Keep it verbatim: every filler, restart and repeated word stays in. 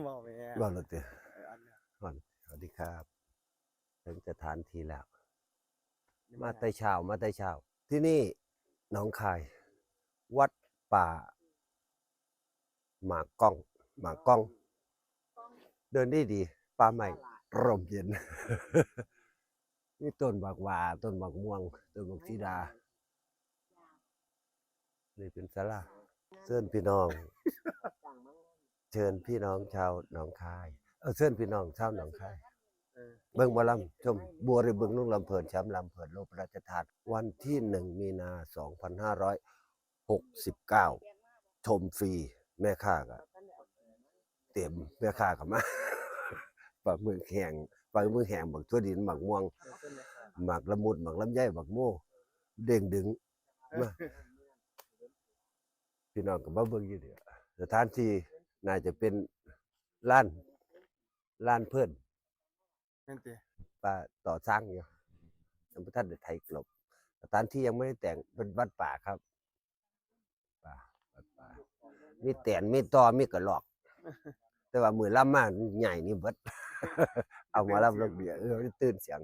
บอกแม่ ว่าแล้วเตี้ย เอออันเนี้ย ก่อนสวัสดีครับ ถึงสถานที่แล้ว นี่ มาแต่เช้ามาแต่เช้า ที่นี่หนองคาย วัดป่า หมากก้อง หมากก้อง เดินได้ดีป่าไม้ร่มเย็น มีต้นบักหว่าต้นบักม่วง ต้นบักสีดา นี่เป็นศาลาเชิญพี่น้อง เชิญพี่น้องชาวหนองคาย เออเชิญพี่น้องชาวหนองคาย เออ เบิ่งหมอลำชมบัวหรือเบิ่งลุงลำเพลินแชมป์ลำเพลินโลกพระราชทานวันที่หนึ่งมีนาสองพันห้าร้อยหกสิบเก้าชมฟรี แม่ค้าก็เต็มแม่ค้าก็มา ปลาหมึกแห้งปลาหมึกแห้งบักถั่วดินบักม่วง เออเชิญเลยครับ หมากละมุดหมากลำไยบักโมเด้งดึงมาพี่น้องก็มาเบิ่งอยู่เดียวสถานที่น่าจะเป็นร้านร้านเพิ่น นั่นติ ป่าต่อสร้างอยู่ยังบ่ทันได้ไถกลบ สถานที่ยังไม่ได้แต่งเป็นวัดป่าครับ ป่าวัดป่า มีแตนมีต่อมีกระรอก แต่ว่ามือลำมาใหญ่นี่เบิด เอาหมอลำลกเดียวเออมันตื่นเสียง